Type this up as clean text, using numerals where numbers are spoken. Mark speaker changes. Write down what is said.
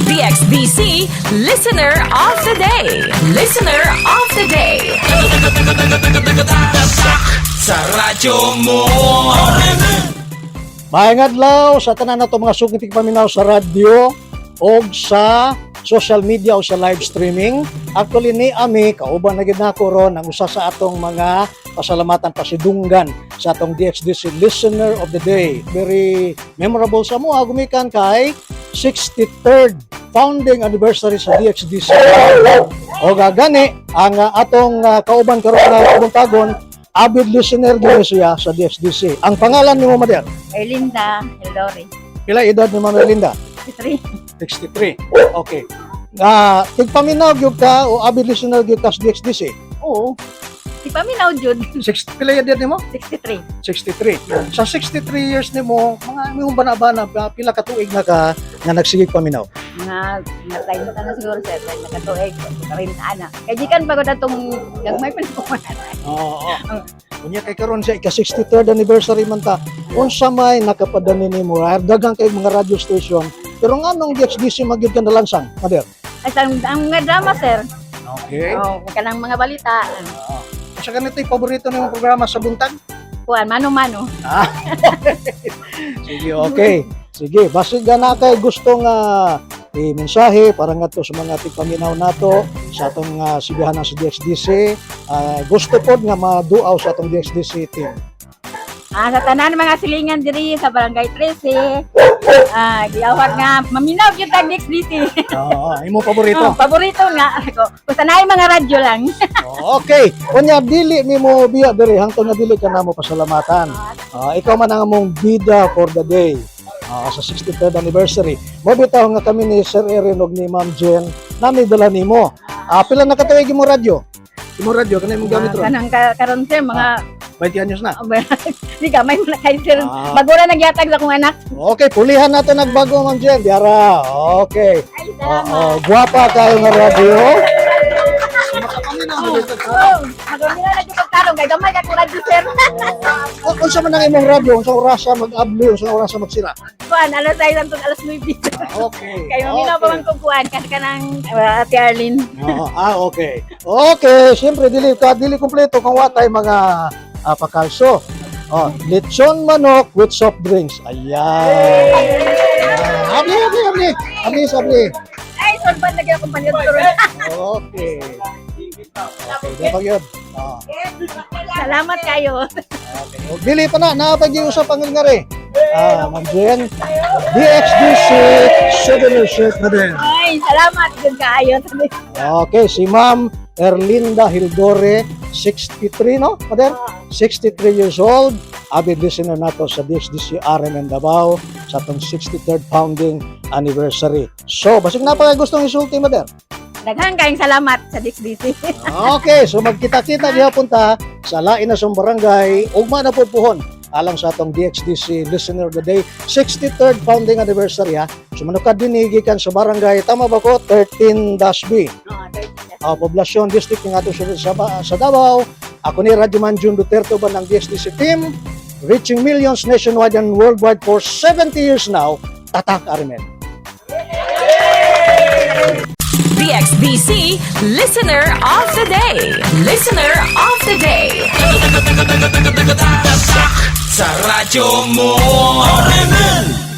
Speaker 1: DXDC Listener of the Day. Listener of the Day.
Speaker 2: Sa radyo mo.
Speaker 3: Maayong adlaw sa tanan nato mga suking tigpaminaw sa radyo o sa social media o sa live streaming. Actually ni ami kauban na gid nako ron ang usa sa atong mga pasalamatan, pasidunggan sa atong DXDC Listener of the Day. Very memorable sa mo gumikan kay 63rd founding anniversary sa DXDC. O gagani ang atong kauban karon nga kabuntagon, avid listener gyud siya sa DXDC. Ang pangalan nimo, Mader?
Speaker 4: Erlinda Eldori.
Speaker 3: Pila edad ni Ma'am Erlinda?
Speaker 4: 3.
Speaker 3: 63. Okay. Tigpaminaw gyud ka o avid listener gyud ka sa DXDC?
Speaker 4: Oo. Di pa minaw jud.
Speaker 3: Pila edad nimo?
Speaker 4: 63.
Speaker 3: 63. Sa 63 years nimo, mga imong bana-bana, pila ka tuig na ka nga nagsigig paminaw?
Speaker 4: Mga 30 na siguro, sir, nakatuig, 30 na. Kay gikan pa ko datong gagmay pa ko.
Speaker 3: Oo. Unya kay karon sa ika 63rd anniversary man ta, unsa may nakapadani nimo? Ay, daghan kay mga radio station. Pero nganong DXDC magyud ka nalansang, Mader?
Speaker 4: Ay, ang mga drama, sir.
Speaker 3: Okay.
Speaker 4: Oh, kanang mga balita.
Speaker 3: Sa ganito yung paborito nimong programa sa buntag?
Speaker 4: Kuan, mano-mano.
Speaker 3: Sige, okay. Sige, basig na kay gusto nga i-mensahe para nga to sa mga tigpaminaw nato sa atong sibihanan sa DXDC. Gusto pod nga maduaw sa atong DXDC team.
Speaker 4: Sa tanan mga silingan diri sa Barangay 13. Giawat nga maminaw gyud tag DXDC.
Speaker 3: Oo, imo paborito.
Speaker 4: Oh, paborito nga ako. Basta naay mga radyo lang.
Speaker 3: Okay. Unya dili nimo biya diri hangtod nga dili ka namo pasalamatan. Ikaw man ang among bida for the day sa 63rd anniversary. Mo bitaw nga kami ni Sir Erin og ni Ma'am Jen nami dala nimo. Pila na katuig imo radyo? Imo radyo kanay imong gamit ron?
Speaker 4: Kanang karon, sir, mga
Speaker 3: 20 anyos na.
Speaker 4: Di ka may mga kay sir.
Speaker 3: Ah.
Speaker 4: Bagura nagyatag sa akong anak.
Speaker 3: Okay, pulihan nato nagbago, Ma'am Jen. Diara. Okay.
Speaker 4: Ay, salamat.
Speaker 3: Oo, gwapa kayo nga radyo.
Speaker 4: Oh, magumila na jud pagtarong kay gamay ka ko radyo, sir.
Speaker 3: Oh, unsa man ang imong radyo? Unsa orasa mag-abli, unsa orasa magsira?
Speaker 4: Kuan, alas 6 hangtod alas 9.
Speaker 3: Okay.
Speaker 4: Kay maminaw pa man ko kuan kasi kanang Ate Arlene.
Speaker 3: Oo, okay. Okay, siyempre dili ka dili kumpleto kung wa tay mga pakalso. Oh, lechon manok with soft drinks. Ayan. Ayan. Abli, abli, abli. Abli, abli.
Speaker 4: Ay, sorban lagi akong panyod karon.
Speaker 3: Okay. Okay, dapat yun. Oh.
Speaker 4: Salamat kayo.
Speaker 3: Okay. O, dili pa na, napag-iusap ang ngari. Ma'am Jen, DXDC souvenir shirt na din.
Speaker 4: Ay, salamat jud kaayo.
Speaker 3: Okay, si Ma'am Erlinda Hildore, 63, no? Mader? 63 years old, avid listener nato sa DXDC RMN Davao sa atong 63rd founding anniversary. So, basig na pa gustong isulti, Mader.
Speaker 4: Daghang kayong salamat sa DXDC.
Speaker 3: Okay, so magkita-kita gihapon ta sa lain na barangay, ugma na po puhon alang sa atong DXDC Listener of the Day 63rd founding anniversary, ha. So manukad din gikan sa barangay, tama ba ko, 13-B?
Speaker 4: Oh, 13.
Speaker 3: Poblasyon District ng atong syudad sa Davao. Ako ni Radyoman Jun Duterte ba ng DXDC team, reaching millions nationwide and worldwide for 70 years now. Tatak RMN.
Speaker 1: DXDC Listener of the Day. Listener of the Day.
Speaker 2: Sa radyo mo. RMN.